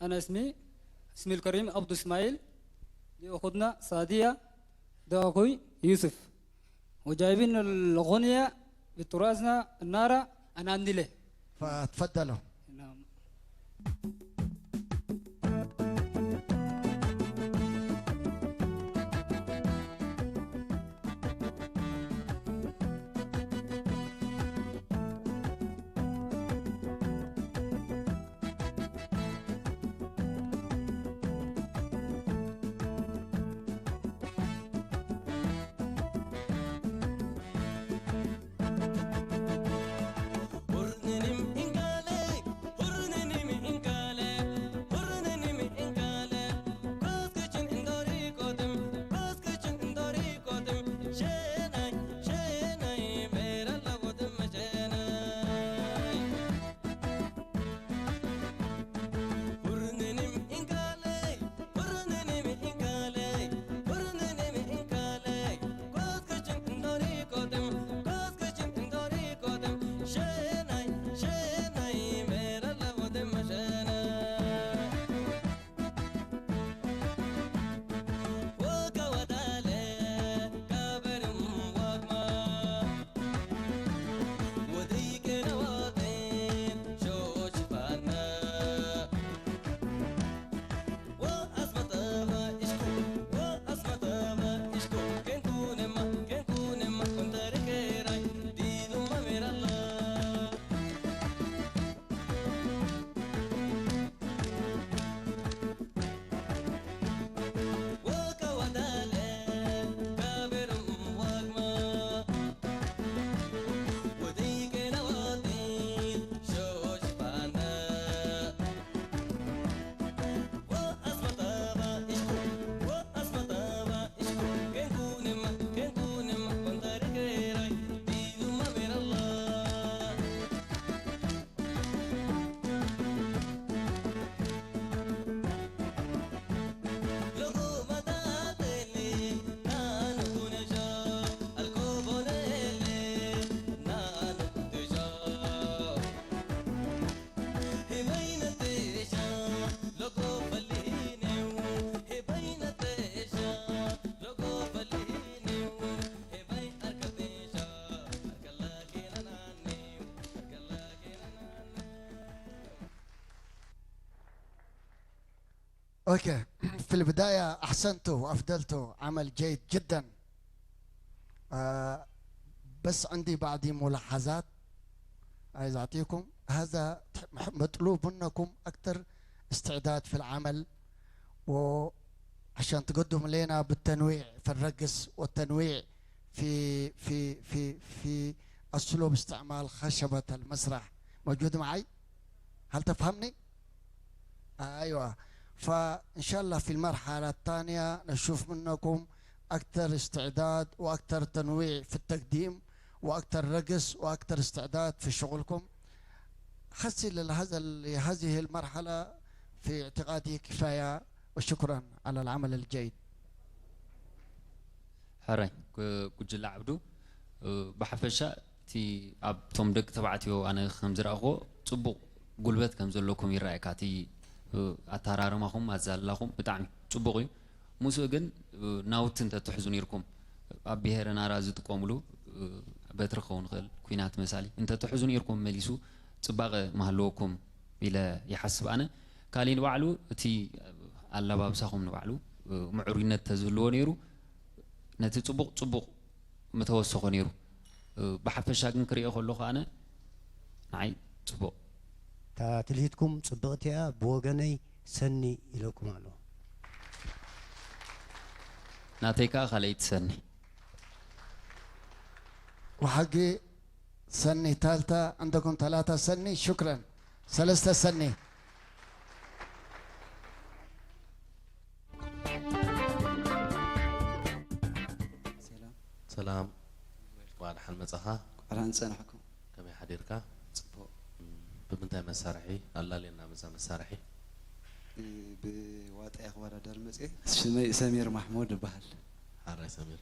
أنا اسمي، اسمي الكريم عبد إسماعيل، دي أختنا سعدية، ده أخوي يوسف، وجايبين الأغنية بتراثنا النارة أناندلي. فتفضلوا. نعم. أوكي، في البداية أحسنتوا وأفضلتوا عمل جيد جدًا. آه، بس عندي بعض ملاحظات عايز أعطيكم. هذا مطلوب منكم أكثر استعداد في العمل، وعشان تقدم لنا بالتنويع في الرقص والتنويع في، في، في، في أسلوب استعمال خشبة المسرح. موجود معي؟ هل تفهمني؟ أيوة. فإن شاء الله في المرحلة الثانية نشوف منكم أكثر استعداد وأكثر تنويع في التقديم وأكثر رقص وأكثر استعداد في شغلكم. حسي لهذا ال-، هذه المرحلة في اعتقادي كفاية، وشكرًا على العمل الجيد. ሕራይ፣ ግ-፣ ጉጅለ ዓብዱ፣ እ፣ ብሓፈሻ እቲ ኣብቶም ደቂ ተባዕትዮ ኣነ ከም ዝረኣኽዎ ጽቡቕ ጉልበት ከም ዘለኩም ይረኣየካ። እቲ፣ እ፣ ኣተሃራርማኹም፣ ኣዛልላኹም ብጣዕሚ ጽቡቕ እዩ። ምስኡ ግን፣ እ፣ ናውቲ እንተትሕዙ ነይርኩም፣ ኣብ ብሄረ ናራ ዝጥቀሙሉ፣ እ፣ በትሪ ክኸውን ይኽእል፣ ኲናት መሳሊ እንተትሕዙ ነይርኩም መሊሱ ጽባቐ ምሃለወኩም ኢለ ይሓስብ ኣነ። ካሊእ ንባዕሉ እቲ ኣለባብሳኹም ንባዕሉ፣ እ፣ ምዕሩይነት ተዝህልዎ ነይሩ፣ ነቲ ጽቡቕ ጽቡቕ ምተወሰኾ ነይሩ። እ፣ ብሓፈሻ ግን ክርእዮ ከለኹ ኣነ ንዓይ ጽቡቕ። እታ ትልሂትኩም ጽብቕቲ እያ፣ ብወገነይ ሰኒ ኢለኩም ኣለኹ። ናተይ ከኣ ካልኣይቲ ሰኒ። وحقي سني ثالثة، عندكم ثلاثة سني، شكرًا. ثلاثة سني. ሰላም። ሰላም። እንኳዕ ደሓን መጻኻ። እንኳዕ ደሓን ጸናሕኩም። ከመይ ሓዲርካ? ጽቡቕ። እም፣ ብምንታይ መሳርሒ ኣላልየና በዛ መሳርሒ? እ፣ ብዋጣ እየ ክወዳደር መጽየ። ሽመይ ሰሚር ማሕሙድ እበሃል። ሓራይ ሰሚር።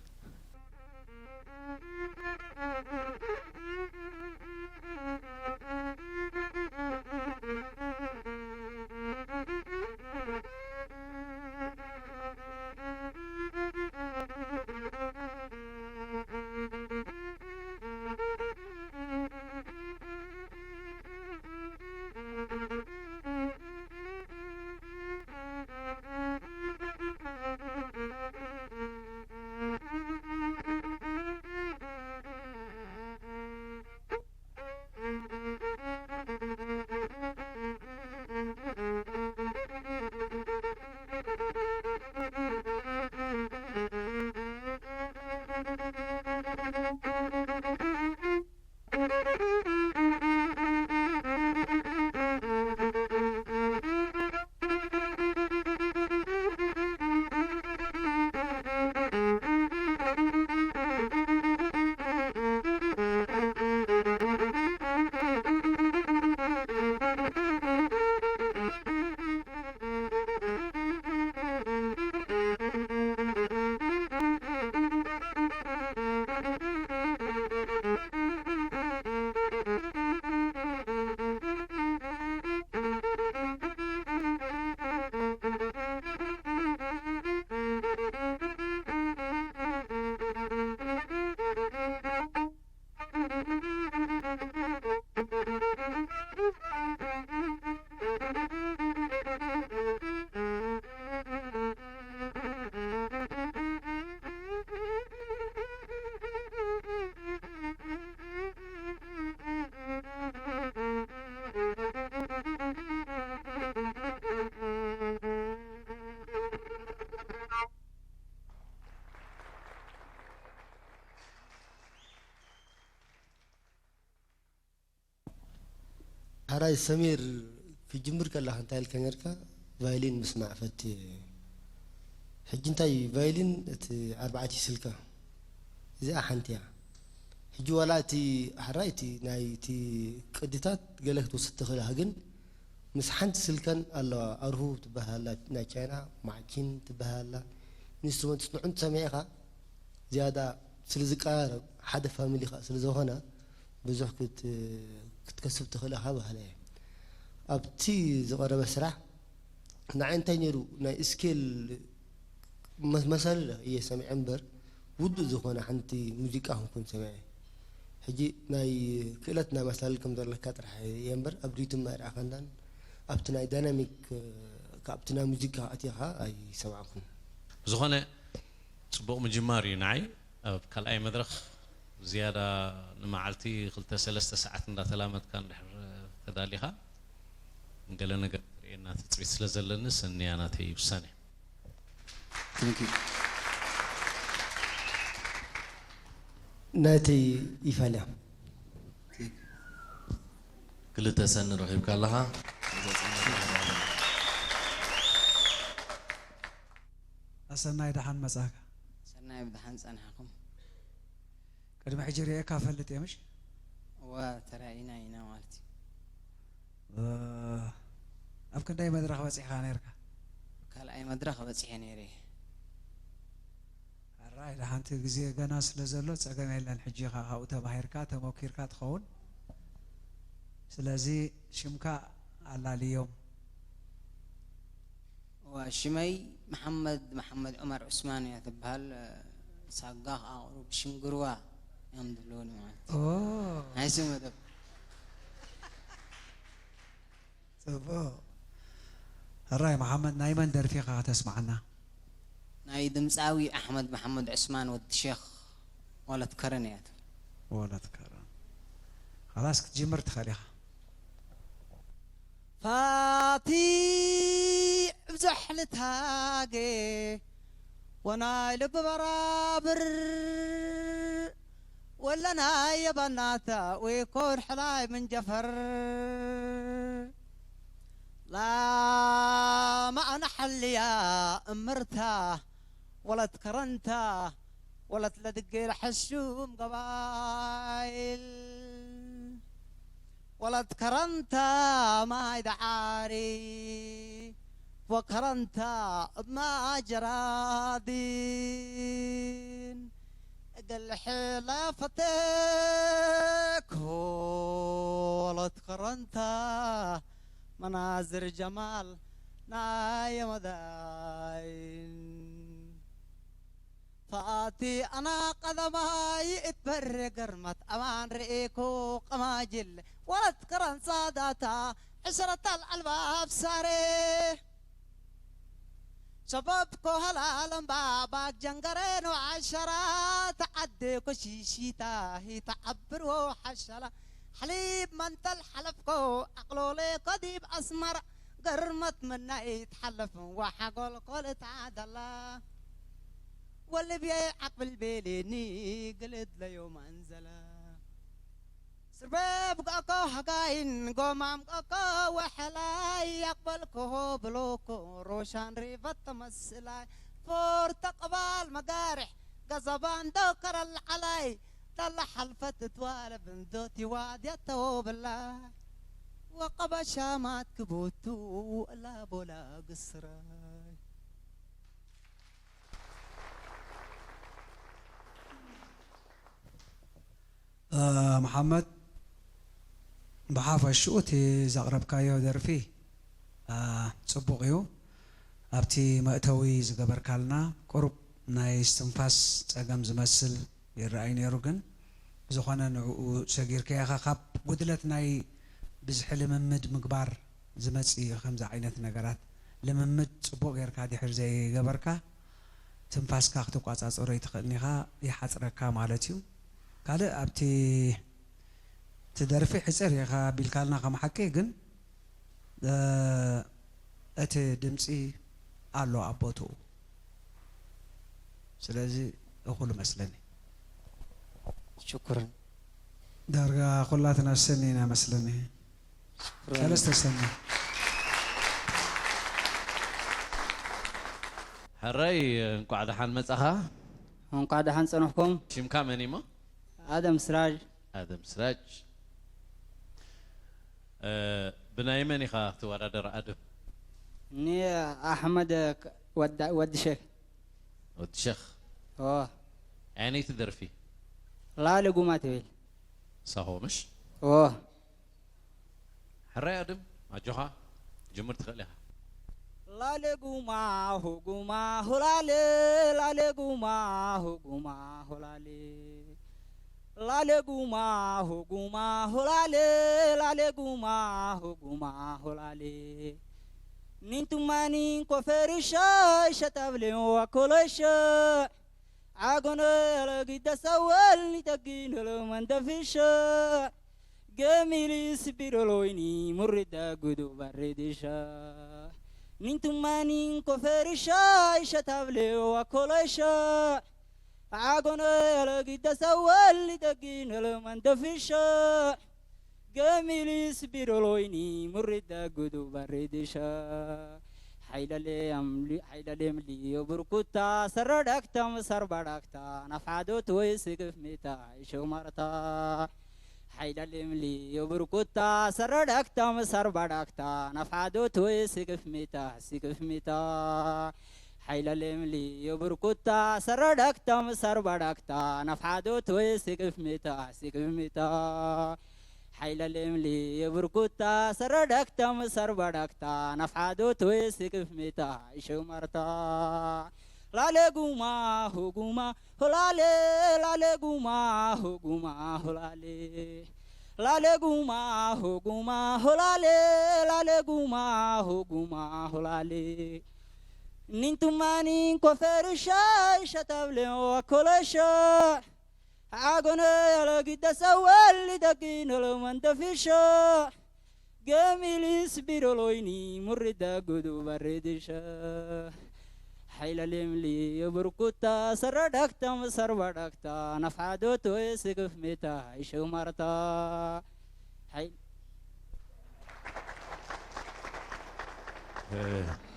ሕራይ ሰሚር፣ ክጅምር ከለኻ እንታይ ኢልካ ነርካ? ቫዮሊን ምስማዕ ፈትየ። ሕጂ እንታይ ቫዮሊን እቲ ኣርባዕተ ስልካ እዚኣ ሓንቲ እያ። ሕጂ ዋላ እቲ ሕራይ እቲ ናይ እቲ ቅድታት ገለ ክትወስድ ትኽእል ኢኻ፣ ግን ምስ ሓንቲ ስልከን ኣለዋ። ኣርሁ ትበሃል ኣላ ናይ ቻይና፣ ማዕኪን ትበሃል ኣላ። ኢንስትሩመንት ንዕንቱ ሰሚዕኻ ዝያዳ ስለ ዝቀራረብ ሓደ ፋሚሊ ኸኣ ስለ ዝኾነ ብዙሕ ክት-፣ ክትከስብ ትኽእል ኢኻ በሃላይ እየ። ኣብቲ ዝቐረበ ስራሕ ንዓይ እንታይ ነይሩ ናይ ስኬል መ-፣ መሳልል እየ ሰሚዐ እምበር ውዱእ ዝኾነ ሓንቲ ሙዚቃ ክንኩን ሰሚዐ። ሕጂ ናይ ክእለት ናይ መሳልል ከም ዘለካ ጥራሕ እየ እምበር ኣብ ሪትም ኣይረኣኻን ኣብቲ ናይ ዳይናሚክ ካብቲ ናይ ሙዚቃ ኣቲኻ ኣይሰማዕኩን። ዝኾነ ጽቡቕ ምጅማር እዩ ንዓይ። ኣብ ካልኣይ መድረኽ ዝያዳ ንመዓልቲ ክልተ ሰለስተ ሰዓት እንዳተላመድካ እንድሕር ተዳሊኻ ገለ ነገር ክትርእየና ትጽቢት ስለ ዘለኒ ሰንያ ናተይ ውሳነ። Thank you። ናተይ ይፋልያ። ክልተ ሰኒ ረኺብካ ኣለኻ። ኣሰናይ ደሓን መጻእካ። ሰናይ ብደሓን ጸንሕኩም። ቅድሚ ሕጂ ርእየካ ፈልጥ እየ ምሽ? እዋ ተራኢና ኢና ማለት እዩ። እ፣ ኣብ ክንደይ መድረኽ በጺሕካ ነይርካ? ካልኣይ መድረኽ በጺሐ ነይረ። ሕራይ ደሓንቲ ግዜ ገና ስለ ዘሎ ጸገም የለን። ሕጂ ኢኻ ካብኡ ተባሂርካ ተመኪርካ ትኸውን። ስለዚ ሽምካ ኣላልዮም። እዋ፣ ሽመይ መሓመድ፣ መሓመድ ዑመር ዑስማን እያ ትበሃል። ሳጋ ከዓ ቁሩብ ሽንግርዋ እዮም ዝብልውኒ ማለት እዩ። ኦ። ናይ ስም መደብ። ጽቡቕ። ሕራይ መሓመድ፣ ናይ መን ደርፊ ኢኻ ከተስምዓና? ናይ ድምጻዊ ኣሕመድ መሓመድ ዑስማን ወዲ ሼኽ ወለት ከረን እያ ትብል። ወለት ከረን። ኸላስ ክትጅምር ትኽእል ኢኻ። ፋቲ ብዘሕልታጌ ወናይ ልቢ በራብር ወለናይ የባናታ ወይኮን ሕላይ ምንጀፈር ላማዕና ሓልያ እምርታ ወለት ከረንታ ወለት ለድጌል ሐሹም ገባይል ወለት ከረንታ ማይ ደዓሪ ወከረንታ እማ ጀራዲን እገልሕ ላፈቴክ ወለት ከረንታ መናዝር ጀማል ናይ የመዳይን ፋቲ ኣና ቀደማይ እትበሪ ግርመት ኣማን ርኢኩ ቀማጅል ወለት ከረን ሳዳታ ዕስረታ ኣልዓልባ ኣብሳሬ ሸባብ ኮሃላ ለምባ ባግ ጀንገሬ ነው ዓሸራ ተዓዴ ኮሺሺታ ሂ ተዓብርዎ ሓሸላ ሓሊብ መንተል ሓለፍኮ ኣቕሎሌ ኮዲብ ኣስመራ ተርመት መናይ ትሓለፍ ዋሓጎል ኮልታ ደላ ወልብየ ዓቅብል ቤሌኒ ግልድ ለዮ መንዘላ ስርበብ ገእኮ ሃጋይን ጎማም ገእኮ ወሐላይ ያቅበልኮ ብሎኮ ሮሻን ሪፈት ተመስላይ ፎር ተቅባል መጋርሕ ገዘባን ዶ ከረል ዓላይ ተላ ሓልፈት ትዋለብ እንዶ ቲዋድያ ተወብላይ ወቀበሻማት ክቦቱ እላ ቦላ ግስራይ መሓመድ፣ ብሓፈሽኡ እቲ ዘቕረብካዮ ደርፊ ጽቡቕ እዩ። ኣብቲ መእተዊ ዝገበርካልና ቁሩብ ናይ እስትንፋስ ጸገም ዝመስል ይረኣይ ነይሩ፣ ግን ብዝኾነ ንዕኡ ሰጊርካዮ ኢኻ። ካብ ጉድለት ናይ ብዝሒ ልምምድ ምግባር ዝመጽእ እዩ። ከምዚ ዓይነት ነገራት ልምምድ ጽቡቕ ጌርካ ድሕር ዘይገበርካ ትንፋስካ ክትቋጻጸሮ ኣይትኽእልን ኢኻ፣ ይሓጽረካ ማለት እዩ። ካልእ ኣብቲ እቲ ደርፊ ሕጽር ኢኻ ቢልካልና ከም ሓቂ፣ ግን እቲ ድምጺ ኣሎ ኣብ ቦትኡ። ስለዚ እኹል መስለኒ። ሽኩርን። ዳርጋ ኩላትና ሰኒ ኢና መስለኒ። ሰለስተ ሰኒ። ሕራይ እንቋዕ ደሓን መጻኻ። እንቋዕ ደሓን ጸንሕኩም። ሽምካ መን እሞ? ኣደም ስራጅ። ኣደም ስራጅ። ብናይ መን ኢኻ ክትወዳደር ኣደም? ኒ ኣሕመድ ወዲ ሸክ። ወዲ ሸክ። ኦ። ኣየነይቲ ደርፊ? ላሊ ጉማ ትብል። ሳሆ ምሽ? ኦ። ሕራይ ኣድም ኣጆኻ ጅምር ትኽእል ኢኻ። ላሌ ጉማ ሆጉማ ሆላሌ ላሌ ጉማ ሆጉማ ሆላሌ ላሌ ጉማ ሆጉማ ሆላሌ ላሌ ጉማ ሆጉማ ሆላሌ ኒንቱማኒን ኮፈሪሻ ሸታብሌ ዋኮሎሸ ዓጎኖ ያለጊ ደሰወል ኒተጊኖሎ መንደፊሸ ገሚሊ ስቢዶሎይኒ ሙሪዳ ጉዱ ባሬዲሸ ኒንቱማኒን ኮፈሪሻ ይሸታብሌ ዋኮሎሸ ዓጎኖ ያለጊ ደሰወል ኒተጊኖሎ መንደፊሸ ገሚሊ ስቢዶሎይኒ ሙሪዳ ጉዱ ባሬዲሸ ሓይለሌ ኣምሊ ሓይለሌ ምልዮ ብርኩታ ሰረዳክታ መሰርባዳክታ ናፍሓዶት ወይ ስግፍ ሜታ ይሸማርታ ሓይለሌ ምልዮ ብርኩታ ሰረዳክታ መሰርባዳክታ ናፍሓዶት ወይ ስግፍ ሜታ ስግፍ ሜታ ሓይለሌ ምልዮ ብርኩታ ሰረዳክታ መሰርባዳክታ ናፍሓዶት ወይ ስግፍ ሜታ ስግፍ ሜታ ሓይለሌ ምልዮ ብርኩታ ሰረዳክታ መሰርባዳክታ ናፍሓዶት ወይ ስግፍ ሜታ ይሸማርታ ላሌ ጉማ ሆጉማ ሆላሌ ላሌ ጉማ ሆጉማ ሆላሌ ላሌ ጉማ ሆጉማ ሆላሌ ላሌ ጉማ ሆጉማ ሆላሌ ኒንቱማኒን ኮፈርሻ ይሸታብሌ ወኮለሻ ዓጎነ ያለጊ ደሰወል ሊደጊ ነሎ መንደፊሾ ገሚሊስ ቢዶሎይኒ ሙሪዳ ጉዱ ባሬድሻ ሓይላሌምሊ የብርኩታ ሰረዳክታ መሰርባዳክታ ናፍሓዶት ወይ ስግፍ ሜታ ይሸማርታ ሓይ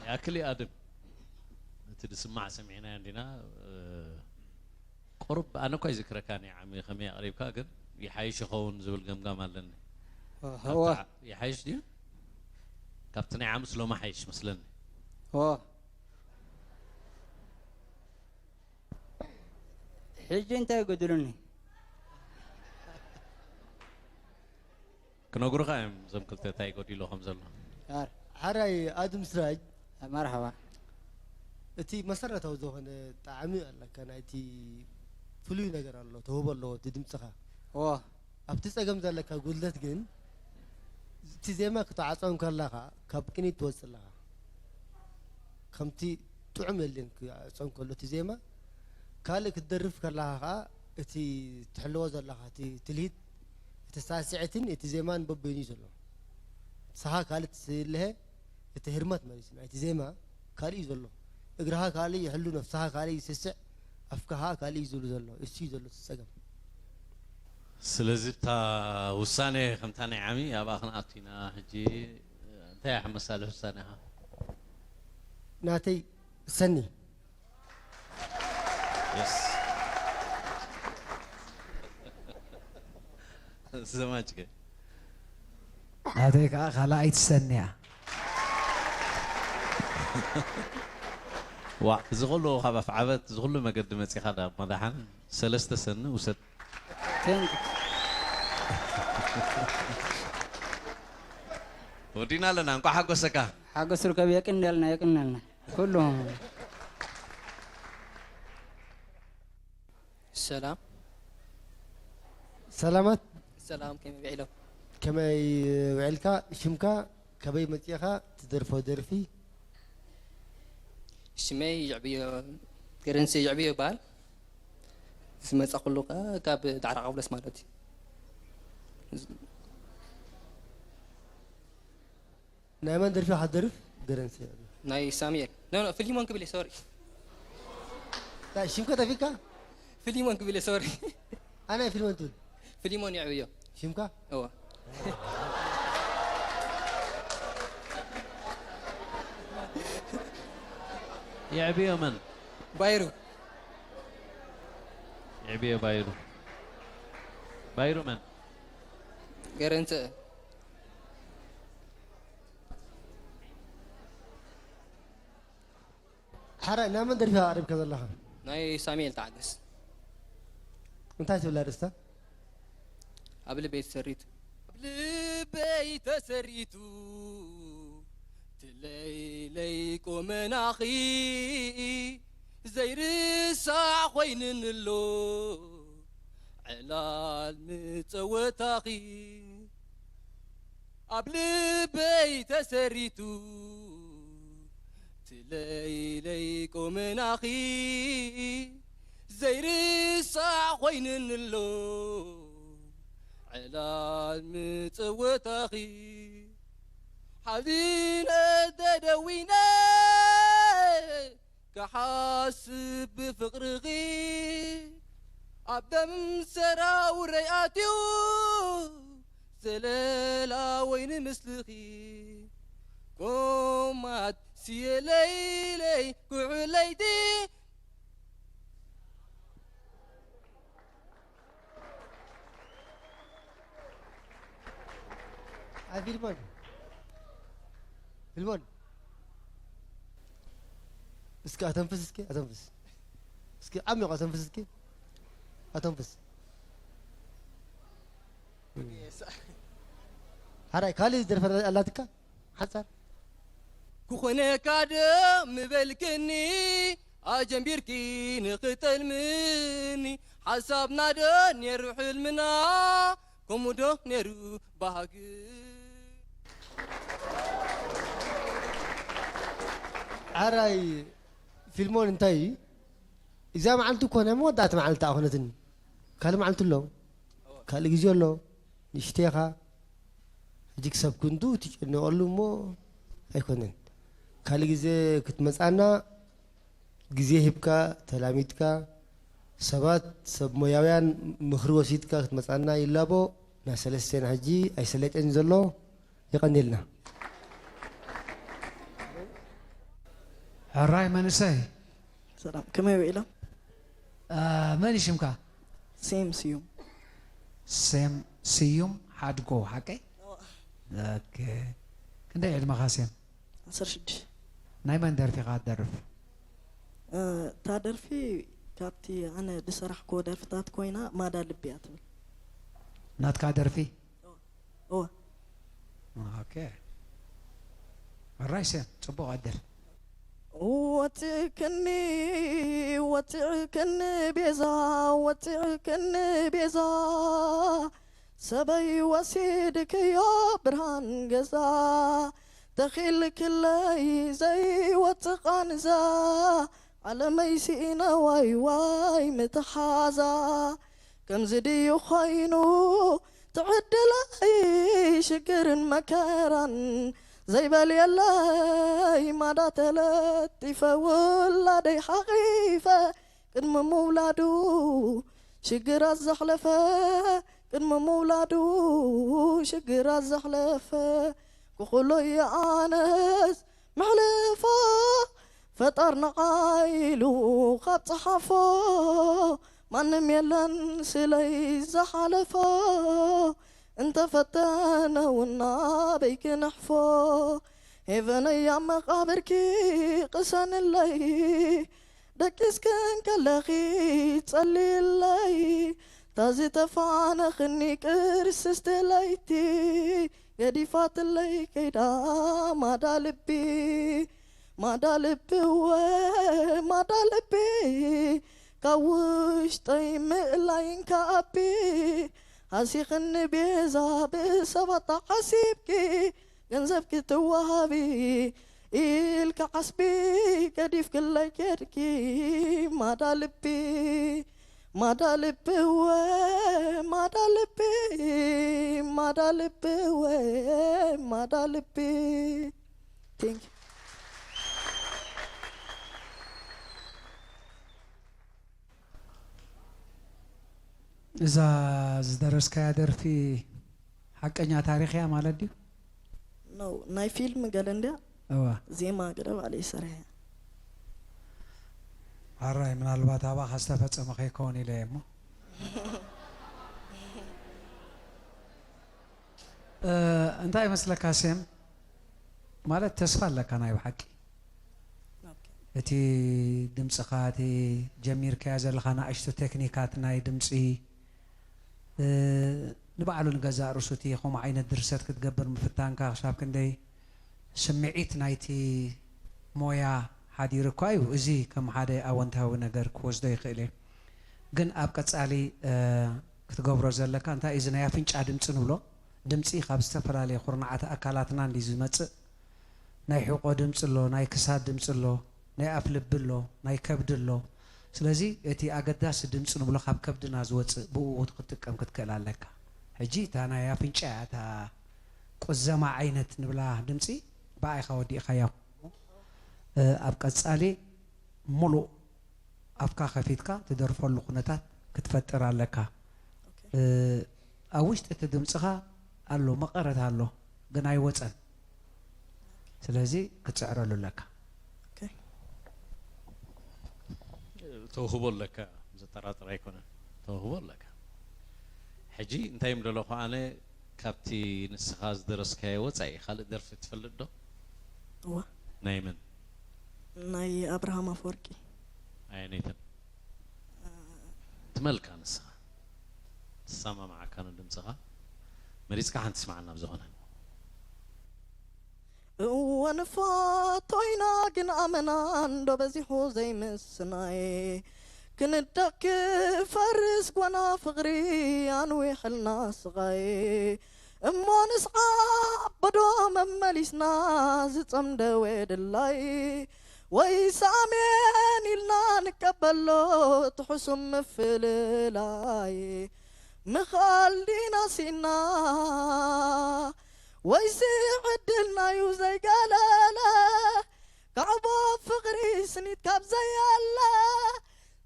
ያክል ኣድም እቲ ድስማዕ ሰሚዕናዮ እንዲና ቁሩብ ኣነ እኳ ይዝክረካ ናይ ዓሚ ከመይ ኣቕሪብካ ግን ይሓይሽ ይኸውን ዝብል ገምጋም ኣለኒ። እወ ይሓይሽ ድዩ? ካብቲ ናይ ዓምስ ሎሚ ሓይሽ መስለኒ። እወ ሕጂ እንታይ ይጎድሉኒ? ክነግሩኻ እዮም እዞም ክልተ እንታይ ጎዲሎ ከም ዘሎ። ሓራይ ኣድም ስራጅ መርሓባ እቲ መሰረታዊ ዝኾነ ጣዕሚ ኣለካ ናይቲ ፍሉይ ነገር ኣሎ ተውህቦ ኣለዎ እቲ ድምፅኻ ኦ ኣብቲ ፀገም ዘለካ ጉድለት ግን እቲ ዜማ ክትዓፀው ከለኻ ካብ ቅኒት ትወፅእ ኣለኻ ከምቲ ጥዑም የለን ክዕፀው ከሎ እቲ ዜማ ካልእ ክትደርፍ ከለኻ ከዓ እቲ ትሕልዎ ዘለኻ እቲ ትልሂት እቲ ሳስዒትን እቲ ዜማን በበይኑ እዩ ዘሎ ንስኻ ካልእ ትስልሀ እቲ ህርመት ማለት እዩ። ናይቲ ዜማ ካልእ እዩ ዘሎ። እግርኻ ካልእ ይሕሉ፣ ነፍስኻ ካልእ ይስስዕ፣ ኣፍካ ኸኣ ካልእ እዩ ዝብሉ ዘሎ። እሱ እዩ ዘሎ እቲ ጸገም። ስለዚ እታ ውሳኔ ከምታ ናይ ዓሚ ኣብኣ ክንኣቱ ኢና። ሕጂ እንታይ እያ መሳልሕ ውሳኔኻ? ናተይ ሰኒ። Yes. ዘማችከ ናተይ ከዓ ካልኣይቲ ሰኒ እያ። ዋ፣ እዚ ኩሉ ካብ ኣፍዓበት፣ እዚ ኩሉ መገዲ መጺኻ ዳ መዳሓን ሰለስተ ሰኒ ውሰድ። Thank you. ወዲና ኣለና፣ እንኳዕ ሓጎሰካ። ሓጎስ ርከብ። የቅንልና፣ የቅንልና ኩሉ። ሰላም። ሰላማት። ሰላም፣ ከመይ ውዒሎም? ከመይ ውዒልካ? ሽምካ? ከበይ መጺእኻ? ትደርፎ ደርፊ? ሽመይ ይዕብዮ፣ ገረንሲ ይዕብዮ ይበሃል። ዝመጻ ኩሉ ከ ካብ ዳዕሮ ቃብለስ ማለት እዩ። ናይ መን ደርፊ ኢኻ ትደርፍ? ገረንሲ። ናይ ሳሙኤል። ኖ፣ ኖ፣ ፊሊሞን ክብል እየ፣ ሶሪ። ታ ሽምካ ጠፊካ? ፊሊሞን ክብል እየ፣ ሶሪ። ኣነ ፊልሞን ትብል? ፊሊሞን ይዕብዮ። ሽምካ? እወ። የዕብዮ መን? ባይሩ። የዕብዮ ባይሩ። ባይሩ መን? ገረንሰ። ሓራይ፣ ናይ መን ደርፊ ኣቕሪብካ ዘለኻ? ናይ ሳሙኤል ተዓገስ። እንታይ ትብል ኣርእስታ? ኣብ ልበይ ተሰሪቱ። ኣብ ልበይ ተሰሪቱ ትለይለይ ቁመናኺ ዘይርሳዕ ኮይንንሎ ዕላል ምጸወታኺ። ኣብ ልበይ ተሰሪቱ ትለይለይ ቁመናኺ ዘይርሳዕ ኮይንንሎ ዕላል ምጸወታኺ። ሓዚነ ተደዊነ ክሓስብ ብፍቕርኺ ኣብ ደም ሰራውረይ ኣትዩ ዘለላ ወይኒ ምስልኺ። ኮማት ስየ ለይለይ ኩሕለይቲ። ኣይ ፊልሞን፣ ፊልሞን፣ እስኪ ኣተንፍስ፣ እስኪ ኣተንፍስ፣ እስኪ ዓሚቕ ኣተንፍስ፣ እስኪ ኣተንፍስ። ሓራይ ካልእ ዝደርፈ ኣላትካ ሓጻር። ክኾነካ ዶ ምበልክኒ ኣጀንቢርኪ ንኽጠልምኒ ሓሳብና ዶ ነይሩ ሕልምና ከምኡ ዶ ነይሩ ባህግ። ሓራይ ፊልሞን እንታይ እዩ? እዛ መዓልቲ እኮ ናይ መወዳእቲ መዓልቲ ኣይኮነትን። ካልእ መዓልቲ ኣሎ፣ ካልእ ግዜ ኣሎ። ንእሽተይ ኢኻ። ሕጂ ክሳብ ክንዱ ትጨነቐሉ እሞ ኣይኮነን። ካልእ ግዜ ክትመጻና ግዜ ሂብካ፣ ተላሚድካ፣ ሰባት፣ ሰብ ሞያውያን ምኽሪ ወሲድካ ክትመጻና ይላቦ። ናይ ሰለስቴና ሕጂ ኣይሰለጨን ዘሎ። የቐንየልና። ሕራይ መንእሰይ። ሰላም፣ ከመይ ውዒሎም? አ፣ መን እዩ ሽምካ? ሴም ስዩም። ሴም ስዩም ሓድጎ፣ ሓቀይ? ኦኬ። ክንደይ ዕድመኻ ሴም? ዓሰርተ ሽዱሽተ። ናይ መን ደርፊ ኢኻ ትደርፍ? እ፣ እታ ደርፊ ካብቲ ኣነ ዝሰራሕክዎ ደርፍታት ኮይና ማዳ ልቢ እያ ትብል። ናትካ ደርፊ? እወ። ኦኬ። ሕራይ ሴም፣ ጽቡቕ ዕድል። ወፂዕክኒ፣ ወፂዕክኒ ቤዛ፣ ወፂዕክኒ ቤዛ፣ ሰበይ ወሲድክዮ ብርሃን ገዛ፣ ተኺልክለይ ዘይወፅእ ቃንዛ፣ ዓለመይ ስኢነ ዋይ ዋይ ምትሓዛ። ከምዚ ድዩ ኮይኑ ትዕድለይ ሽግርን መከራን፣ ዘይበል የለይ ማዳ ተለጢፈ ውላደይ ሓቒፈ ቅድሚ ምውላዱ ሽግራት ዘሕለፈ ቅድሚ ምውላዱ ሽግራት ዘሕለፈ ክኹሎ እየ ኣነስ መሕልፎ ፈጣር ንዓይሉ ካብ ጸሓፎ ማንም የለን ስለይ ዝሓለፎ እንተፈተነ እውን ናበይ ክነሕፎ ሄቨነይ ኣብ መቓብርኪ ቅሰንለይ ደቂስክን ከለኺ ጸልይለይ ታዝተፋነኽኒ ቅርስስቲ ለይቲ ገዲፋትለይ ከይዳ ማዳ ልቢ ማዳ ልቢ እወ ማዳ ልቢ ካብ ውሽጠይ ምእላይን ከኣቢ ሃሲኽኒ ቤዛ ብሰባት ተሓሲብኪ ገንዘብ ክትወሃቢ ኢልካ ዓስቢ ገዲፍክለይ ኬድኪ ማዳ ልቢ ማዳ ልቢ እወ ማዳ ልቢ ማዳ ልቢ እወ ማዳ ልቢ Thank you. እዛ ዝደረስካያ ደርፊ ሓቀኛ ታሪኽ እያ ማለት ድዩ? ነው ናይ ፊልም ገለ እንድያ እዋ ዜማ ገለ ባዕለይ ሰሪሐ ኣራይ ምናልባት ኣባኻ ዝተፈጸመ ከይከውን ኢለ እየ እሞ እ፣ እንታይ ይመስለካ ሴም ማለት ተስፋ ኣለካ ናይ ብሓቂ እቲ ድምፅኻ እቲ ጀሚርካዮ ዘለኻ ንኣሽቱ ቴክኒካት ናይ ድምፂ እ፣ ንባዕሉ ንገዛእ ርእሱ እቲ ከምኡ ዓይነት ድርሰት ክትገብር ምፍታንካ ክሳብ ክንደይ ስምዒት ናይቲ ሞያ ሓዲሩ እኳ እዩ እዚ ከም ሓደ ኣወንታዊ ነገር ክወስዶ ይኽእል እየ ግን ኣብ ቀፃሊ እ፣ ክትገብሮ ዘለካ እንታይ እዚ ናይ ኣፍንጫ ድምፂ ንብሎ ድምፂ ካብ ዝተፈላለየ ኩርናዓት ኣካላትና እንዲ ዝመፅእ ናይ ሕቆ ድምፂ ኣሎ ናይ ክሳድ ድምፂ ኣሎ ናይ ኣፍ ልቢ ኣሎ ናይ ከብዲ ኣሎ ስለዚ እቲ ኣገዳሲ ድምፂ ንብሎ ካብ ከብድና ዝወፅእ ብኡ ክትጥቀም ክትክእል ኣለካ ሕጂ እታ ናይ ኣፍንጫ እያ እታ ቁዘማ ዓይነት ንብላ ድምፂ ብኣይኻ ወዲእኻያ ኣብ ቀፃሊ ሙሉእ ኣፍካ ከፊትካ ትደርፈሉ ኩነታት ክትፈጥር ኣለካ ኣብ ውሽጢ እቲ ድምፅኻ ኣሎ መቐረት ኣሎ ግን ኣይወፀን ስለዚ ክትፅዕረሉ ኣለካ ተውህቦ ኣለካ ዘጠራጥር ኣይኮነን ተውህቦ ኣለካ ሕጂ እንታይ ምደለኹ ኣነ ካብቲ ንስኻ ዝደረስካዮ ወፃኢ ካልእ ደርፊ ትፈልጥ ዶ እዋ ናይ መን ናይ ኣብርሃም ኣፈወርቂ ኣየነይተን ትመልካ ንስኻ ትሰማማዓካ ንድምፅኻ መሪፅካ ሓንቲ ስማዓና ብዝኾነ እወ ንፋቶ ኢና ግን ኣመና እንዶ በዚሑ ዘይምስናይ ክንደክ ፈርስ ጓና ፍቕሪ ኣንዊሕልና ስቓይ እሞ ንስዓ ኣበዶ መመሊስና ዝጸምደ ወድላይ ወይ ሳሜን ኢልና ንቀበሎ እቲ ሕሱም ምፍልላይ ምኻል ዲና ሲና ወይሲ ዕድልናዩ ዘይገለለ ካዕቦ ፍቕሪ ስኒት ካብ ዘየለ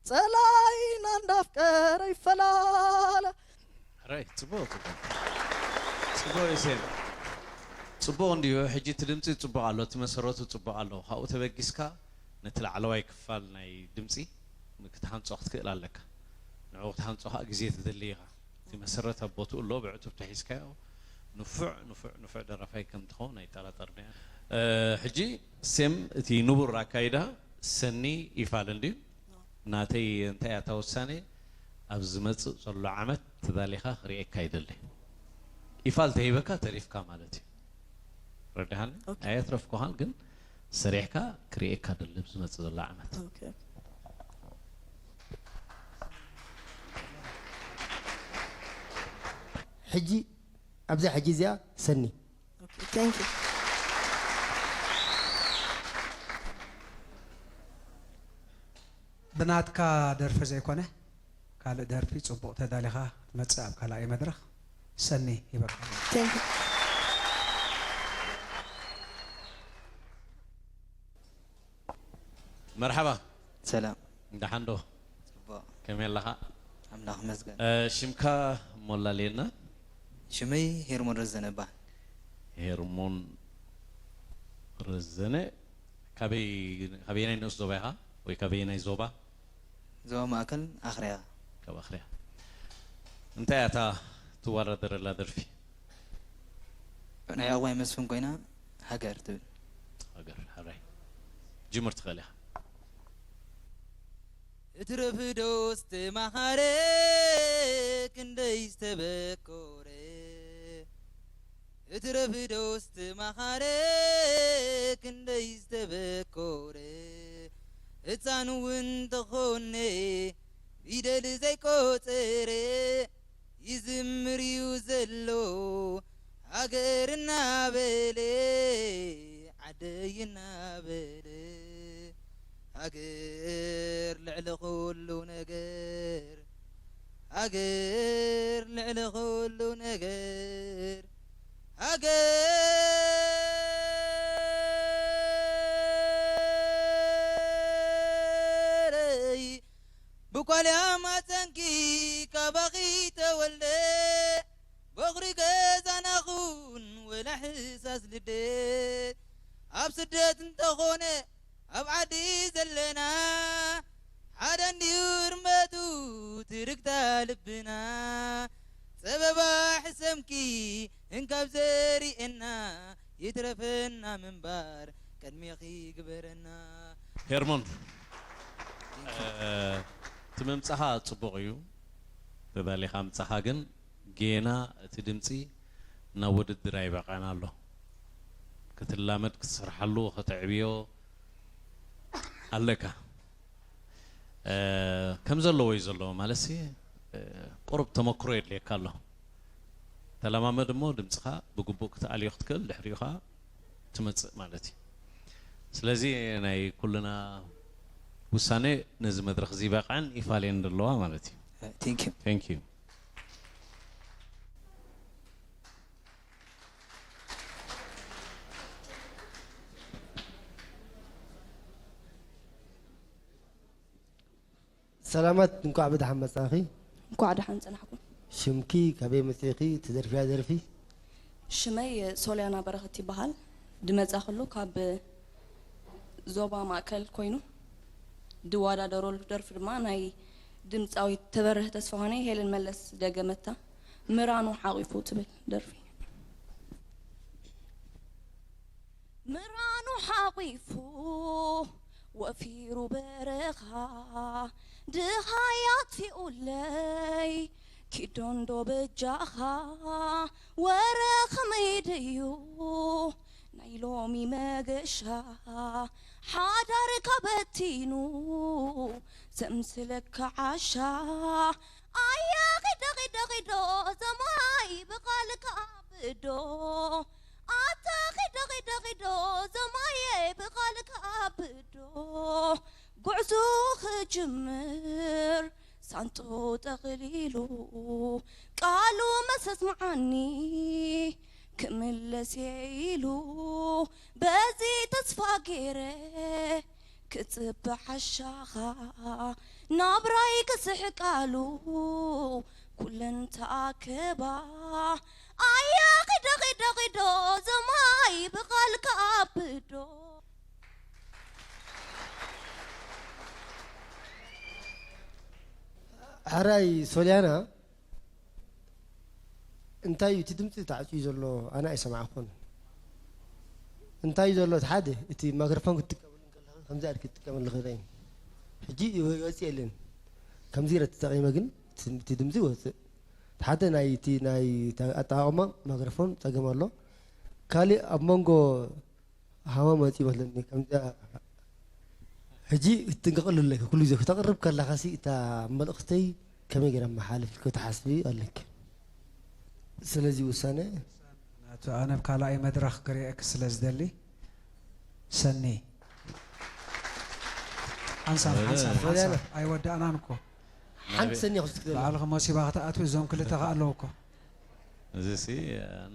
ጸላኢና እንዳፍቀረ ይፈላለ ሕራይ ጽቡቕ ጽቡቕ ጽቡቕ እዩ ሴም ጽቡቕ እንድዩ ሕጂ እቲ ድምፂ ጽቡቕ ኣሎ እቲ መሰረቱ ጽቡቕ ኣሎ ካብኡ ተበጊስካ ነቲ ላዕለዋይ ክፋል ናይ ድምፂ ክትሃንፆ ክትክእል ኣለካ ንዕኡ ክትሃንፆ ከዓ ግዜ ትደሊ ኢኻ እቲ መሰረት ኣብ ቦትኡ ኣሎ ብዕቱብ ተሒዝካዮ ንፉዕ ንፉዕ ንፉዕ ደራፋይ ከም ትኸውን ኣይጠራጠርን እየ ሕጂ ሴም እቲ ንቡር ኣካይዳ ሰኒ ይፋል እንድዩ ናተይ እንታይ እያ እታ ውሳኔ ኣብ ዝመፅእ ዘሎ ዓመት ተዳሊኻ ክርእየካ ይደሊ ይፋል ተሂበካ ተሪፍካ ማለት እዩ ረድሃኒ ኣየትረፍኩኻን ግን ሰሪሕካ ክርእየካ ደሊ ኣብ ዝመፅእ ዘሎ ዓመት ሕጂ ኣብዛ ሕጂ እዚኣ ሰኒ Thank you. ብናትካ ደርፊ ዘይኮነ ካልእ ደርፊ ጽቡቕ ተዳሊኻ ክትመጽእ ኣብ ካልኣይ መድረኽ ሰኒ ይበካ Thank you. መርሓባ። ሰላም። ደሓን ዶ? ጽቡቕ። ከመይ ኣለኻ? ኣምላኽ ይመስገን። እ፣ ሽምካ እሞ ኣላልየና። ሽመይ ሄርሞን ረዘነ እበሃል። ሄርሞን ረዘነ። ካበይ፣ ካበየናይ ንኡስ ዞባ ኢኻ? ወይ ካበየናይ ዞባ? ዞባ ማእከል ኣኽርያ። ካብ ኣኽርያ። እንታይ እያ እታ ትወዳደረላ ደርፊ? ናይ ዕቑባይ መስፍን ኮይና ሃገር ትብል። ሃገር፣ ሕራይ። ጅምር ትኽእል ኢኻ። እትረፍ ዶ ዝተማኻረ ክንደይ ዝተበኮረ፣ እትረፍ ዶ ዝተማኻረ ክንደይ ዝተበኮረ፣ ህፃን እውን ተኾነ ፊደል ዘይቆፀረ፣ ይዝምር እዩ ዘሎ ሃገር እናበለ፣ ዓደይ እናበለ። ሃገር ልዕሊ ኩሉ ነገር፣ ሃገር ልዕሊ ኩሉ ነገር፣ ሃገረይ ብኳልያ ማፀንኪ ካባኺ ተወልደ፣ በኹሪ ገዛና ኹን ወላ ሕሳስ ልደት። ኣብ ስደት እንተኾነ ኣብ ዓዲ ዘለና፣ ሓደ እንድዩ እርመቱ ትርግታ ልብና። ጸበባ ሕሰምኪ እንካብ ዘሪኤና፣ ይትረፈና ምንባር ቅድሜኺ ግበረና። ሄርሞን፣ እ፣ እቲ ምምጻኻ ጽቡቕ እዩ። ተዳሊኻ ምጻኻ፣ ግን ጌና እቲ ድምጺ ናብ ውድድር ኣይበቕዐን ኣሎ። ክትላመድ፣ ክትሰርሓሉ፣ ከተዕብዮ ኣለካ። እ፣ ከም ዘለዎ እዩ ዘሎ። ማለትሲ፣ እ፣ ቁሩብ ተመክሮ የድልየካ ኣሎ። ተለማመድ እሞ ድምጽኻ ብግቡእ ክትኣልዮ ክትክእል፣ ድሕሪኡ ኸኣ ትመጽእ ማለት እዩ። ስለዚ ናይ ኩልና ውሳኔ ነዚ መድረኽ እዚ ይበቕዐን ይፋልየን ዘለዋ ማለት እዩ። Thank you። Thank you። ሰላማት፣ እንኳዕ ብደሓን መጻእኺ። እንኳዕ ደሓን ጸናሕኩም። ሽምኪ፣ ካበይ መጺእኺ? ትደርፍያ ደርፊ? ሽመይ ሶልያና በረኸት ይበሃል። ድመጻ ከሎ ካብ ዞባ ማእከል ኮይኑ፣ ድወዳደረሉ ደርፊ ድማ ናይ ድምጻዊት ተበርህ ተስፋሁነይ፣ ሄለን መለስ ደገመታ፣ ምራኑ ሓቂፉ ትብል ደርፊ። ምራኑ ሓቂፉ ወፊሩ በረኻ፣ ድሃይ ኣጥፊኡለይ ኪዶንዶ በጃኻ፣ ወረ ኸመይ ድዩ ናይ ሎሚ መገሻ፣ ሓዳርካ በቲኑ ዘምስለካ ዓሻ። ኣያ ኺዶ ኺዶ ኺዶ ዘማይ ብቓልካ ኣብዶ፣ ኣታ ኺዶ ኺዶ ኺዶ ዘማየ ብቓልካ ኣብዶ፣ ጉዕዞ ክጅምር ሳንጡ ጠቕሊሉ፣ ቃሉ መሰስምዓኒ ክምለስ እየ ኢሉ፣ በዚ ተስፋ ገይረ ክጽበ ዓሻኻ፣ ናብራይ ክስሕቃሉ ኩለን ተኣከባ። ኣያ ኺዶ ኺዶ ኺዶ ዘማይ ብቓልካ ኣብዶ። ሕራይ ሶልያና፣ እንታይ እዩ እቲ ድምፂ ተዓፅዩ ዘሎ? ኣነ ኣይሰማዕኩን። እንታይ እዩ ዘሎ? እቲ ሓደ፣ እቲ ማይክሮፎን ክትጥቀመሉ እንከለኻ ከምዚ ኣድኪ ትጥቀመሉ ክረይን። ሕጂ ይወ-፣ ይወፅእ የለን። ከምዚ ኢለ ተጠቒመ ግን እቲ፣ እቲ ድምፂ ይወፅእ። እቲ ሓደ ናይ፣ እቲ ናይ ኣጠቓቕማ ማይክሮፎን ፀገም ኣሎ። ካሊእ ኣብ መንጎ ሃዋ መፂኡ መስለኒ። ከምዚ ሕጂ ክትጥንቀቐሉ ኣለኪ። ኩሉ ግዜ ክተቕርብ ከለኻሲ እታ መልእኽተይ ከመይ ገይረ መሓልፍ ክትሓስቢ ኣለኪ። ስለዚ ውሳነ ናቱ ኣነ ኣብ ካልኣይ መድረኽ ክርእየኪ ስለ ዝደሊ፣ ሰኒ። ሓንሳብ፣ ሓንሳብ፣ ሓንሳብ። ኣይወዳእናን እኮ። ሓንቲ ሰኒ ክስክተላ። ባዕልኺ መሲባ ክትኣትዊ እዞም ክልተ ከ ኣለዉ እኮ። እዚ ሲ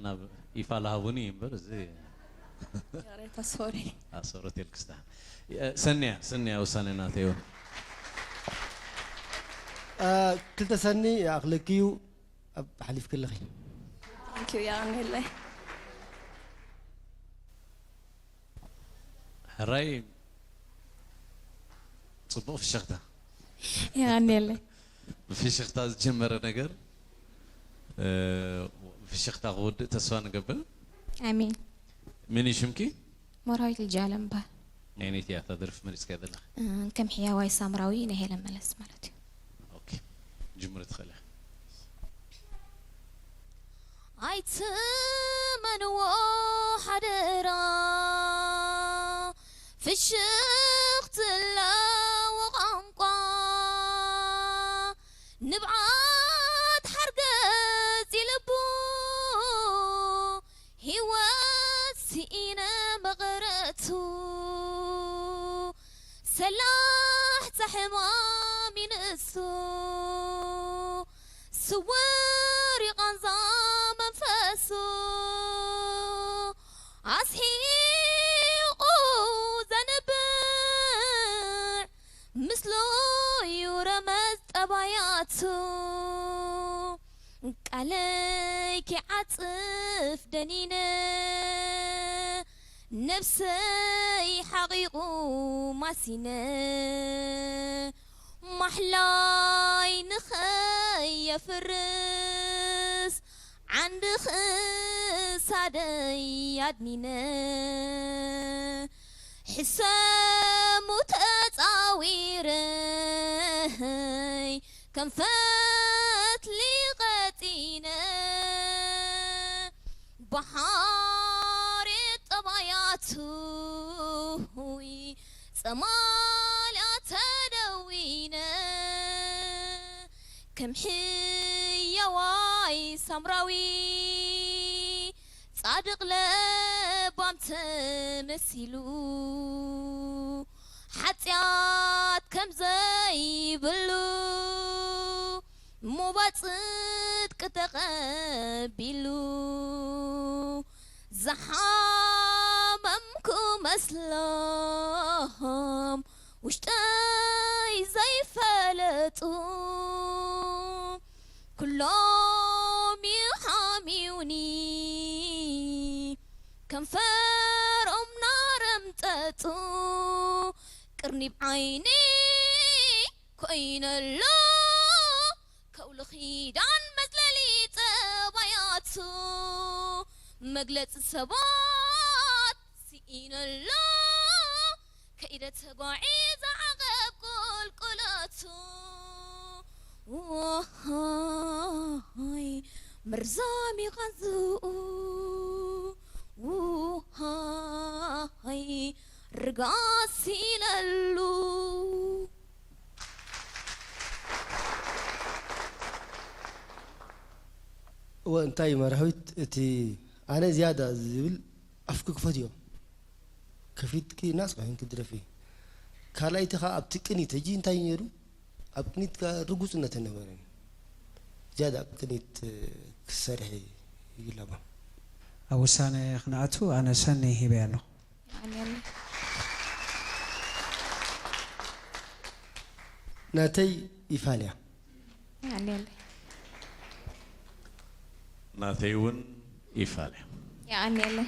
ናብ ኢፋ ለሃቡኒ እዩ እምበር፣ እዚ ይቕሬታ፣ ሶሪ። ኣሰሮት የልክስታ። ሰንያ ሰንያ ውሳነ ናተይ እውን። ክልተ ሰኒ ይኣኽለኪ እዩ። ኣብ ሓሊፍኪ ኣለኺ። Thank you የቐንየለይ። ሕራይ ጽቡቕ ፍሽኽታ። የቐንየለይ። ብፍሽኽታ ዝጀመረ ነገር እ፣ ብፍሽኽታ ክውድእ ተስፋ ንገብር። ኣሜን። መን እዩ ሽምኪ? መርሃዊት ልጅ ኣለም በሃል። ናይነይቲ እያ እታ ደርፊ መሪፅካያ ዘለኻ? ከም ሕያዋይ ሳምራዊ ናይ ሄለን መለስ ማለት እዩ። ኦኬ፣ ጅምሪ ትኽእል ኢኻ። ኣይትመንዎ ሓደራ ፍሽኽቲ ኣለዎ ቋንቋ ንብዓት ሓርገጽ ይልቡ ህይወት ስኢነ መቐረቱ ሰላሕታ ሕማም ይንእሱ ስውር ይቓንዛ መንፈሱ ኣስሒቑ ዘንብዕ ምስሉ እዩ ረመዝ ጠባያቱ ቃለይ ክዓጽፍ ደኒነ ነብሰይ ሓቒቑ ማሲነ ማሕላይ ንኸየፍርስ ዓንዲ ክሳደይ ኣድኒነ ሕሰሙ ተጻዊረይ ከም ፈትሊ ቀጢነ ባሕሪ ጠባያቱ ጸማልያ ተደዊነ ከም ሕያዋይ ሳምራዊ ጻድቕ ለባም ተመሲሉ ሓጢኣት ከም ዘይብሉ ሞባ ጽድቂ ተቐቢሉ ዝሓመምኩ መስሎም ውሽጠይ ዘይፈለጡ ኩሎም ይሓምዩኒ ከንፈሮም ናረምጠጡ ቅርኒብ ዓይኒ ኮይነሎ ከውሊ ኺዳን መጽለሊ ጠባያቱ መግለጺ ሰባት ስኢነሎ ከኢደ ተጓዒዘ ዓቐብ ቁልቁለቱ ውሃይ መርዛም ይቐንዝኡ ውሃይ ርጋስ ኢለሉ እወ እንታይ መራዊት እቲ ኣነ ዝያዳ ዝብል ኣፍኪ ክፈትዮ ከፊትኪ ናጽ ኮይንኪ ድረፊ ካልኣይቲ ኸዓ ኣብቲ ቅኒት ሕጂ እንታይ ነይሩ ኣብ ቅኒት ርጉጽነት ነበረን ዝያዳ ኣብ ቅኒት ክሰርሒ ይግለባ ኣብ ውሳነ ክንኣቱ ኣነ ሰኒ ሂበ ኣለኹ ናተይ ይፋልያ የቐንየለይ ናተይ እውን ይፋል እያ የቐንየለይ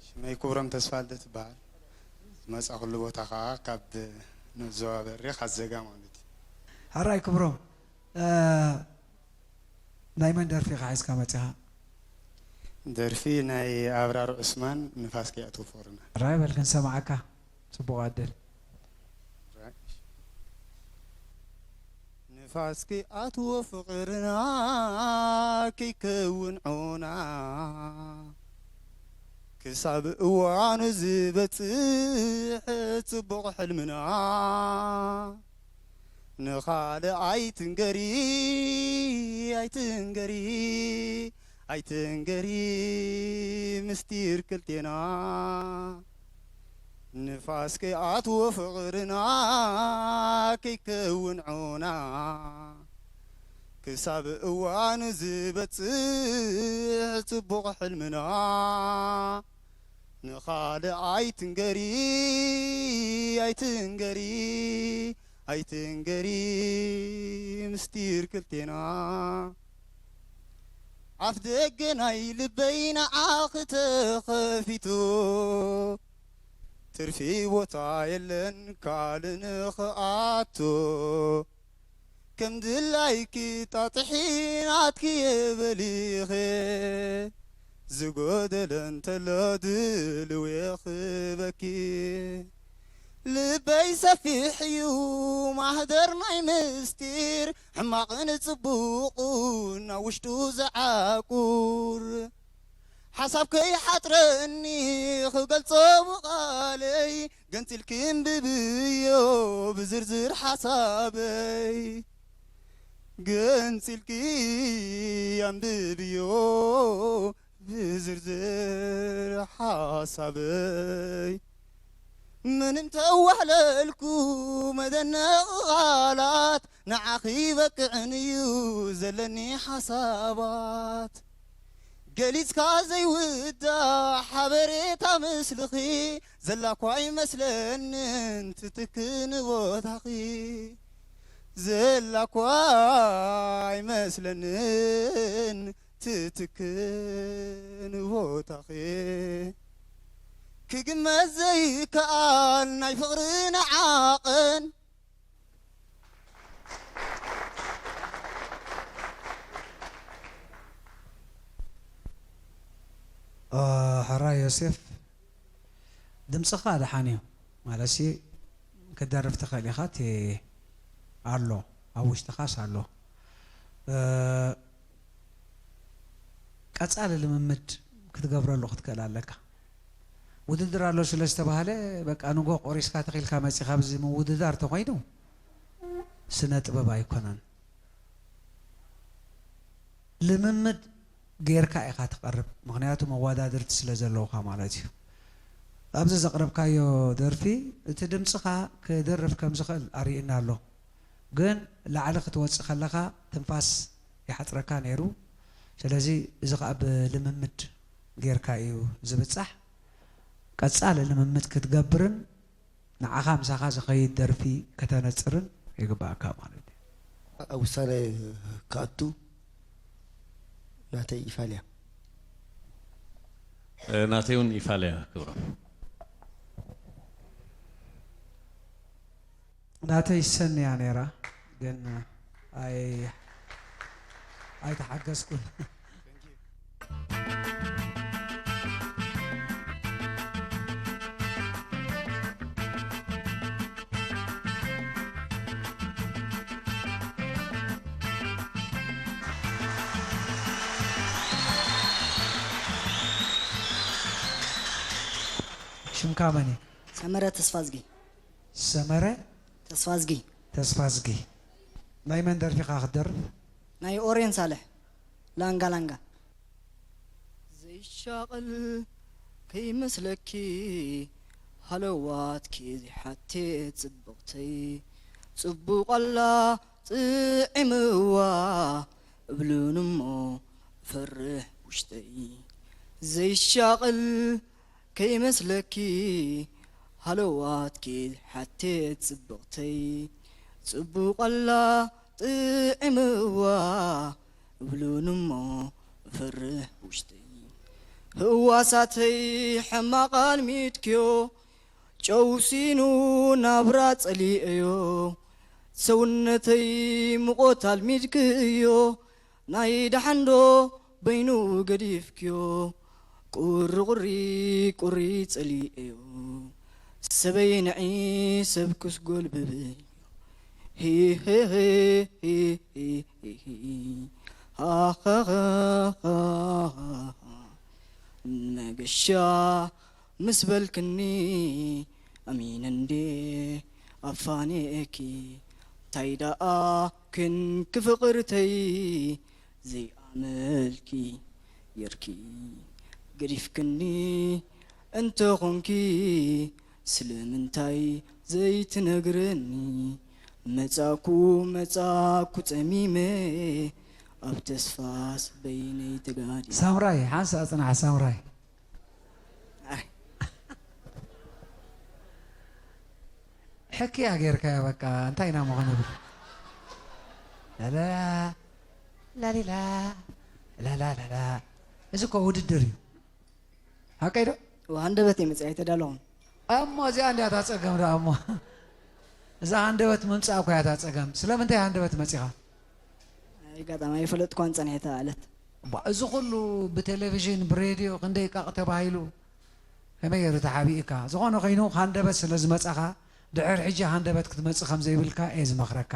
ሽመይ ክብሮም ተስፋልደ ትበሃል ዝመፃ ኩሉ ቦታ ከዓ ካብ ነዞባ በሪኽ ኣዘጋ ማለት እዩ ሕራይ ክብሮም ናይ መን ደርፊ ኢኻ ሒዝካ መፂኻ ደርፊ ናይ ኣብራር ዑስማን ንፋስ ከይኣትዎ ፍቕርና ሕራይ በል ክንሰማዓካ ፅቡቕ ኣደል ንፋስ ከይኣትዎ ፍቕርና ከይከውን ዖና ክሳብ እዋኑ ዝበፅሕ ፅቡቕ ሕልምና ንኻልእ ኣይትንገሪ ኣይትንገሪ ኣይትንገሪ ምስጢር ክልቴና ንፋስ ከይኣትዎ ፍቕርና ከይከውን ዖና ክሳብ እዋኑ ዝበጽሕ ጽቡቕ ሕልምና ንኻልእ ኣይትንገሪ፣ ኣይትንገሪ፣ ኣይትንገሪ ምስጢር ክልቴና። ኣፍ ደገ ናይ ልበይ ንዓኺ ተኸፊቱ፣ ትርፊ ቦታ የለን ካልእ ንኽኣቱ። ከም ድላይኪ ጣጥሒ ናትኪ የበሊኸ፣ ዝጎደለ እንተሎ ድልው የኽበኪ። ልበይ ሰፊሕ እዩ ማህደር ናይ ምስጢር፣ ሕማቕን ጽቡቕን ናብ ውሽጡ ዝዓቁር። ሓሳብ ከይሓጥረኒ ክገልጾ ብቓለይ፣ ገንጺልኪ እንብብዮ ብዝርዝር ሓሳበይ። ገንጺልኪ ኣንብብዮ ብዝርዝር ሓሳበይ። ምንም ተዋህለልኩ መደነቒ ቓላት፣ ንዓኺ በቅዕን እዩ ዘለኒ ሓሳባት። ገሊጽካ ዘይውዳእ ሓበሬታ ምስልኺ፣ ዘላኳ ኣይመስለንን ትትክን ቦታኺ። ዘላኳ ኣይመስለንን ትትክን ቦታኺ። ክግመት ዘይከኣል ናይ ፍቕርና ዓቐን። እ፣ ሕራይ ዮሴፍ፣ ድምፅኻ ደሓን እዩ። ማለትሲ፣ ክትደርፍ ትኽእል ኢኻ፣ እቲ ኣሎ፣ ኣብ ውሽጥኻስ ኣሎ። እ፣ ቀፃሊ ልምምድ ክትገብረሉ ክትክእል ኣለካ። ውድድር ኣሎ ስለ ዝተባህለ፣ በቃ፣ ንጎ ቆሪስካ ተኺልካ መፂኻ፣ ኣብዚ ምውድዳር ተኾይኑ፣ ስነ ጥበብ ኣይኮነን። ልምምድ ጌርካ ኢኻ ትቐርብ፣ ምኽንያቱ መወዳድርቲ ስለ ዘለውኻ ማለት እዩ። ኣብዚ ዘቕረብካዮ ደርፊ፣ እቲ ድምፅኻ ክደርፍ ከም ዝኽእል ኣርእዩና ኣሎ። ግን ላዕሊ ክትወፅእ ከለኻ ትንፋስ ይሓፅረካ ነይሩ። ስለዚ እዚ ኸኣ ብልምምድ ጌርካ እዩ ዝብጻሕ። ቀጻሊ ልምምድ ክትገብርን ንዓኻ ምሳኻ ዝኸይድ ደርፊ ከተነጽርን ይግባኣካ ማለት እዩ። ኣብ ውሳነ ክኣቱ ናተይ ይፋል እያ። ናተይ እውን ይፋል እያ ክብሮም። ናተይ ሰኒ እያ ነይራ ግን ኣይ ኣይተሓገዝኩን። ሽምካ መን እዩ? ሰመረ ተስፋዝጊ። ሰመረ ተስፋዝጊ። ተስፋዝጊ። ናይ መን ደርፊ ኢኻ ክትደርፍ? ናይ ኦሬን ሳልሕ ላንጋ ላንጋ። ዘይሻቕል ከይመስለኪ ሃለዋትኪ ዘይሓቴት ጽብቕተይ ጽቡቕ ኣላ ጥዒምዋ እብሉንሞ ፈርሕ ውሽጠይ ዘይሻቕል ከይመስለኪ ሃለዋትኪ ሓቴት ጽብቕተይ ጽቡቕ ኣላ ጥዒምዋ እብሉንሞ ፈርሕ ውሽጠይ ህዋሳተይ ሕማቕ ኣልሚድክዮ ጨውሲኑ ናብራ ጸሊአዮ ሰውነተይ ምቖት ኣልሚድክዮ ናይ ደሓንዶ በይኑ ገዲፍክዮ ቁሪ ቁሪ ቁሪ ጸሊአዮ ሰበይ ንዒ ሰብ ክስጎል ብብዮ ሂሂሂሂሂሂ ሃኸኸኸ መገሻ ምስ በልክኒ ኣሚነ እንዴ ኣፋኒኤኪ ታይ ደኣ ክንኪ ፍቕርተይ ዘይኣመልኪ ጌርኪ ገዲፍክኒ እንተ ኾንኪ ስለምንታይ ዘይትነግርኒ መጻኩ መጻኩ ጸሚመ ኣብ ተስፋስ በይነይ ተጋዲመ። ሳምራይ ሓንሳእ ጽናሕ ሳምራይ። ኣይ፣ ሕክያ ጌርካዮ በቃ እንታይ ኢና ምኾነ ብል ላላ ላሊላ ላላ ላላ እዚ እኮ ውድድር እዩ። ሓቀይ ዶ? እዋ፣ ሃንደበት እየ መጺኣ፣ ኣይተዳለኹን። እሞ እዚኣ እንድያ እታ ጸገም ደኣ እሞ። እዛ ሃንደበት ምምጻእ እኮ እያ እታ ጸገም። ስለምንታይ ሃንደበት መጺኻ? ኣጋጣሚ ኣይፈለጥኳን ጸኒሐ እታ ዕለት። እባ፣ እዚ ኩሉ ብቴሌቪዥን፣ ብሬድዮ ክንደይ ቃቕ ተባሂሉ፣ ከመይ ገይሩ ተሓቢእካ? ዝኾነ ኮይኑ ሃንደበት ስለ ዝመጻኻ፣ ድሕር ሕጂ ሃንደበት ክትመጽእ ከም ዘይብልካ እየ ዝመኽረካ።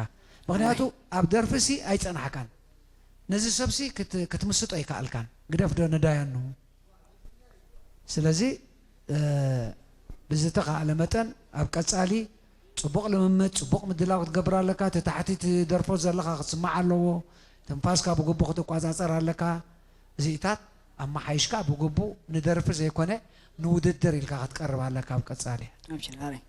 ምኽንያቱ፣ ኣብ ደርፊሲ ኣይጸናሕካን። ነዚ ሰብሲ ክት-፣ ክትምስጦ ኣይከኣልካን። ግደፍ ዶ ነዳያኑ። ስለዚ፣ እ፣ ብዝተኻእለ መጠን ኣብ ቀጻሊ ጽቡቕ ልምምድ፣ ጽቡቕ ምድላው ክትገብር ኣለካ። እቲ ታሕቲ ትደርፎ ዘለኻ ክትስማዕ ኣለዎ። ትንፋስካ ብግቡእ ክትቆጻጸር ኣለካ። እዚኢታት ኣመሓይሽካ ብግቡእ ንደርፊ ዘይኮነ ንውድድር ኢልካ ክትቀርብ ኣለካ ኣብ ቀጻሊ። ኣብሽር፣ ኣረይ።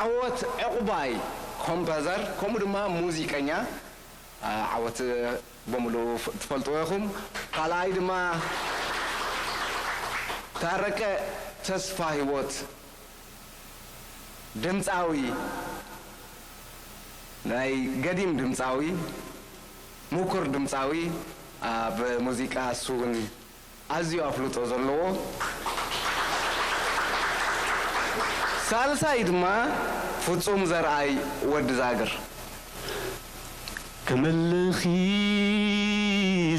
ዓወት ዕቑባይ ኮምፖዘር ከምኡ ድማ ሙዚቀኛ። ዓወት ብምሉኡ ትፈልጥዎ ኢኹም። ካልኣይ ድማ ታረቀ ተስፋ ህይወት ድምፃዊ፣ ናይ ገዲም ድምፃዊ፣ ምኩር ድምፃዊ፣ ኣብ ሙዚቃ እሱ እውን ኣዝዩ ኣፍልጦ ዘለዎ። ሳልሳይ ድማ ፍጹም ዘርኣይ ወዲ ዛግር። ክምልኺ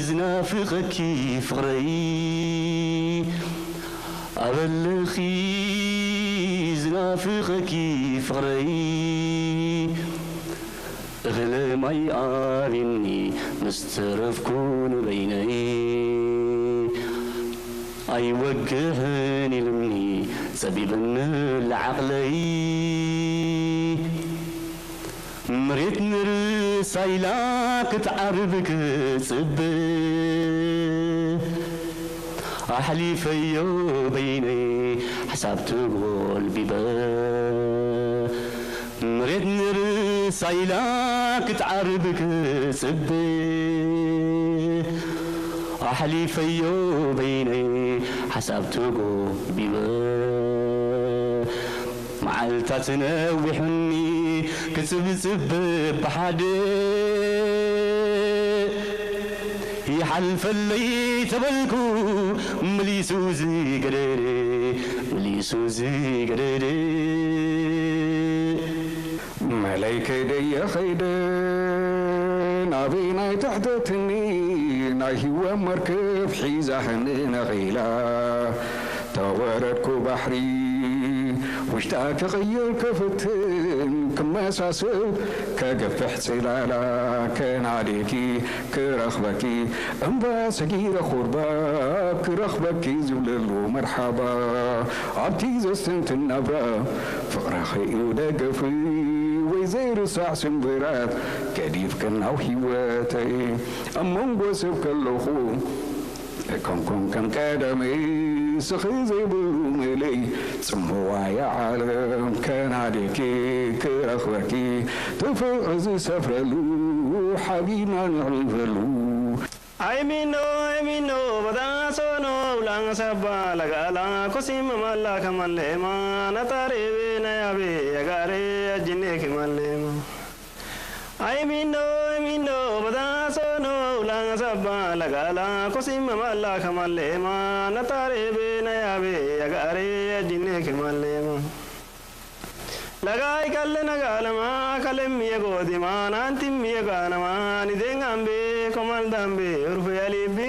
ዝናፍቐኪ ፍቕረይ፣ ኣበልኺ ዝናፍቐኪ ፍቕረይ፣ እኽለ ማይ ኣብኒ ምስ ተረፍኩ ንበይነይ፣ ኣይወግሕን ኢሉኒ ጸቢብኒ ለዓቕለይ። መሬት ንርእሳ ኢላ ክትዓርብ ክጽበ፣ ኣሕሊፈዮ በይነይ ሓሳብ ተጎልቢበ። መሬት ንርእሳ ኢላ ክትዓርብ ክጽበ፣ ኣሕሊፈዮ በይነይ ሓሳብ ተጎልቢበ። መዓልታት ነዊሑኒ ክጽብጽብ ብሓደ፣ ይሓልፈለይ ተበልኩ መሊሱ ዝገደደ፣ መሊሱ ዝገደደ። መለይ ከይደየ ኸይደ ናበይ ናይ ትሕተትኒ፣ ናይ ህይወት መርከብ ሒዛህኒ ነቒላ። ተወረድኩ ባሕሪ ውሽጣ ክቕይር ክፍትን፣ ክመሳሰል ከግፍሕ ጽላላ፣ ከናዴኪ ክረኽበኪ እምባ ሰጊረ ኹርባ፣ ክረኽበኪ ዝብለሉ መርሓባ። ኣብቲ ዘስተንትን ናብራ ፍቕርኺ እዩ ደገፊ፣ ወይ ዘይርሳዕ ስምብራት ገዲፍክናው ህይወተይ። ኣብ መንጎ ሰብ ከለኹ ኣይኮንኩን ከም ቀደመይ፣ ስኺ ዘይብሉ መለይ ጽምዋ እያ ዓለም። ከናዴኪ ክረኽበኪ እቲ ፍቕሪ ዝሰፍረሉ፣ ሓቢብና ነዕልበሉ። ኣይ ሚኖ ኣይ ሚኖ በጣሶኖ ውላንግ ሰባ ለጋላ ኮሲም ማላ ከማሌማ ነታሬቤ ነያቤ የጋሬ አጅኔ ከማሌማ። Ay mindo, ay mindo, bada sono, ulang saba, lagala, kosim mala, kamalle, ma, natare, be, na, ya, be, yagare, ajine, kamalle, ma. Lagai kalle nagalama, kalem ye godima, nantim ye ganama, ni dengambe, komaldambe, urfe alibi,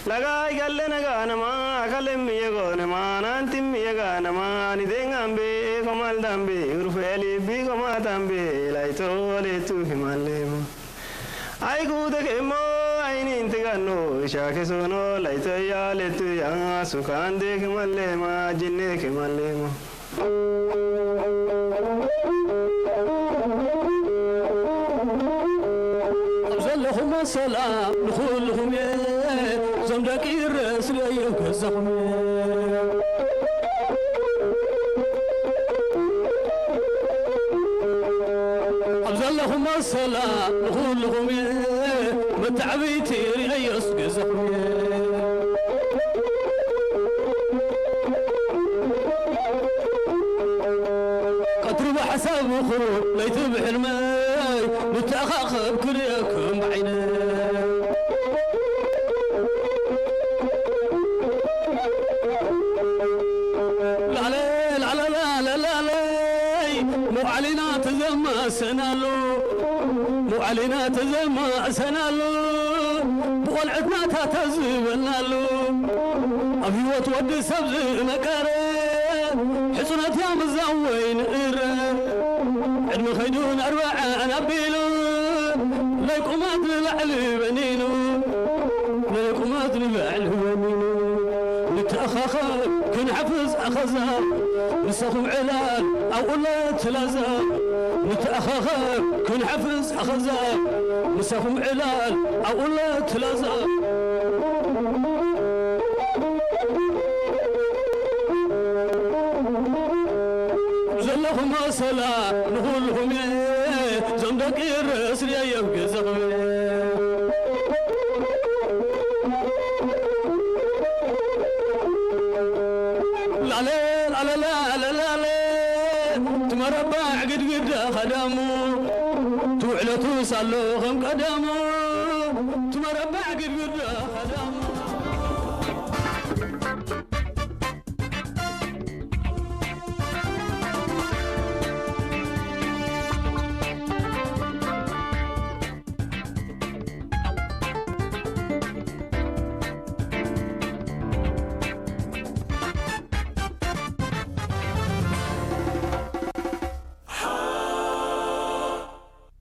Lagai galle naga nama, kalem yego nama, nantim yega nama, ni dengam be, komal dambe, urfe libi koma dambe, laito letu kemalema. Ai gude kemo, ai ninti ganno, isha ke sono, laito ya letu ya, sukande kemalema, jinne kemalema. ኣብ ዘለኹሞ ሰላም ንኹልኹም እየ፣ እዞም ደቂ ኢረስ ርእዮም ገዛኹም እየ። ኣብ ዘለኹሞ ሰላም ንኹልኹም እየ፣ መተዓብይቲ ርእዮስ ገዛኹም እየ። ቀትሪ ብሓሳብ ኹሩ ለይቲ ብሕልመይ ንተኣኻኸብ ክርእየኩም ብዓይነይ። ላለ ላለ ላለ ላለይ መውዓሊና ተዘማሰናሉ፣ መውዓሊና ተዘማሰናሉ፣ ብቖልዕትና ታታ ዝበልናሉ፣ ኣብ ህይወት ወዲ ሰብ ዝመቀረ፣ ሕጽነት ያምዛወይ ንእረ፣ ዕድመ ኸይዱ ንኣርብዓን ኣቢሉ፣ ናይ ቁመት ንላዕሊ በኒኑ፣ ናይ ቁመት ንላዕሊ በኒኑ። ንተኣኻኸብ ክንሓፍዝ ኣኸዛ፣ ምሳኹም ዕላል ኣብኡ ለትላዛ። ንተኣኻኸብ ክንሓፍዝ ኣኸዛ፣ ምሳኹም ዕላል ኣብኡ ለትላዛ። ዘለኹሞ ሰላም ንኹልኹም እየ፣ እዞም ደቂ ርእስ ርእዮም ገዛኹም እየ። ላለ ላለ ላለ ላለ፣ ትመረባዕ ግድግዳ ኸዳሙ፣ ትውዕለቱ ሳሎ ኸም ቀዳሙ፣ ትመረባዕ ግድግዳ ኸዳሙ።